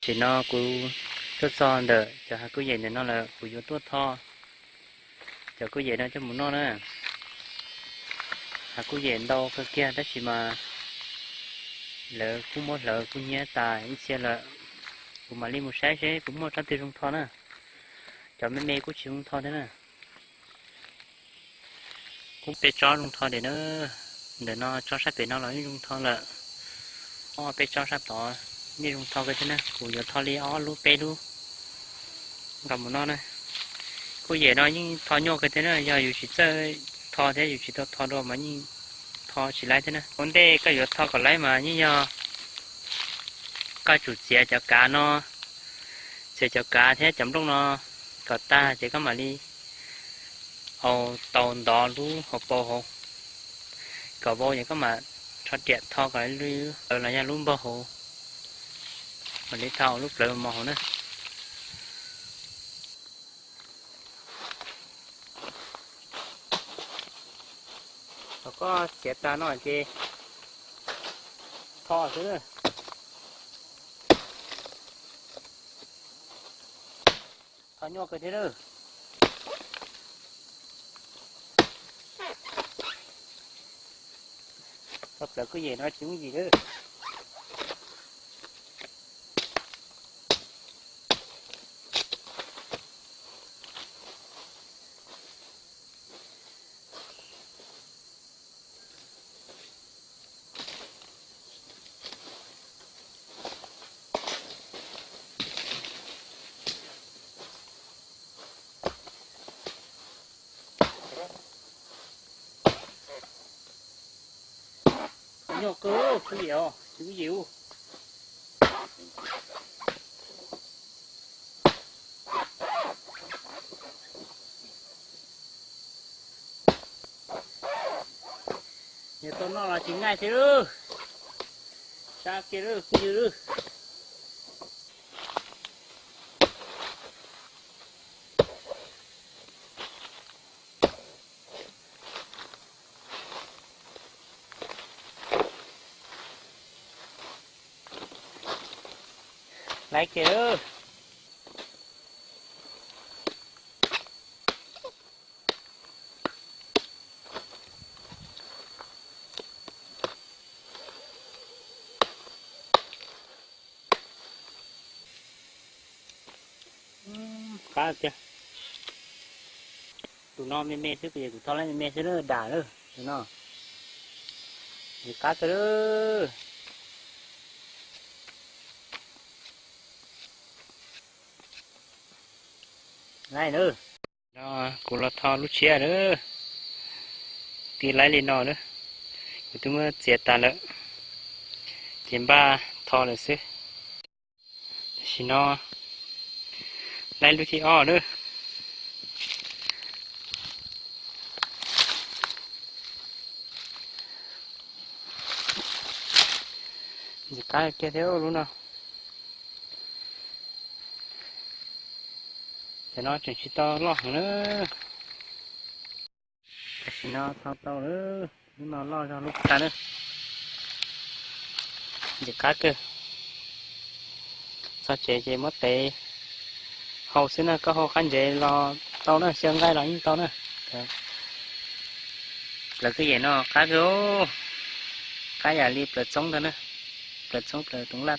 Tam sim no kuv tuaj txog ntawm cov hav kuj yem ntawm no lawm, kuv yuav tuaj tho cov kuj yem no coj mus noj na. Hav kuj yem ntau kawg kiag tab sis mas lawv kuj muab hlawv kuj nyiab tas ib txhia lawm. Kuv mam li mus saib seb puas muaj tsob twg zoo tho na. Cov me me kuj tsis zoo tho thiab na. Kuj peb tsob zoo tho tiag na. Ntawm no tsob sab pem no los yeej zoo tho lawm. Ob peb tsob sab tod yeej zoo tho kawg thiab na. Kuv yuav tho li ob lub peb lub nqa mus noj na. Kuj yem no yeej tho nyuaj kawg thiab na, yog yus tsis txawj tho thiab yus tsis tau tho dua mas yeej tho tsis laib thiab na. Ua ntej koj yuav tho kom laib mas yeej yog koj tsum txiav cov kav no, txiav cov kav thiab cov nplooj no kom tag ces koj mam li au tau ntov lub hauv paus hauv kom vau, ces koj mam rho riam tho kom lwj los yog lub npog hauv, mam li tho lub plawv mos hauv na. Thaum koj txiav tag no ces tho xwb na. Tho nyuaj kawg thiab lawm. Tho plawv kuj yem no tsis yooj yim lawm. Nyuaj kawg, kuj yem os, tsis kuj yem ub. Yog tau noj los tsis ngaij thiab lawm. Sab kiag lawm phooj ywg lawm. Laib kiag lawm. Qab tiag. Tus no me me xwb, kuv tho lawm me me xwb lawm, dam lawm tus no. Nws qab kawg lawm. Laib na. No kuv los tho lub tshiab lawm. Twb laib li no lawm. Kuv twb muab txiav tas lawm, ces npaj tho lawm xwb. Tam sim no laib lub thib ob lawm. Ntxim qab kiag thiab lub no. Cov no tseem tsis tau loj heev na. Tam sim no tho tau lawm, lub no loj zog lub qab na. Ntxim qab kawg. Txog tsev ces muab tev hau xwb na, koj hau qab ntsev los tau na, xyaw nqaij los yeej tau na. Plawv kuj yem no qab kawg, qab yam li plawv txoob ntag na, plawv txoob plawv toov laj.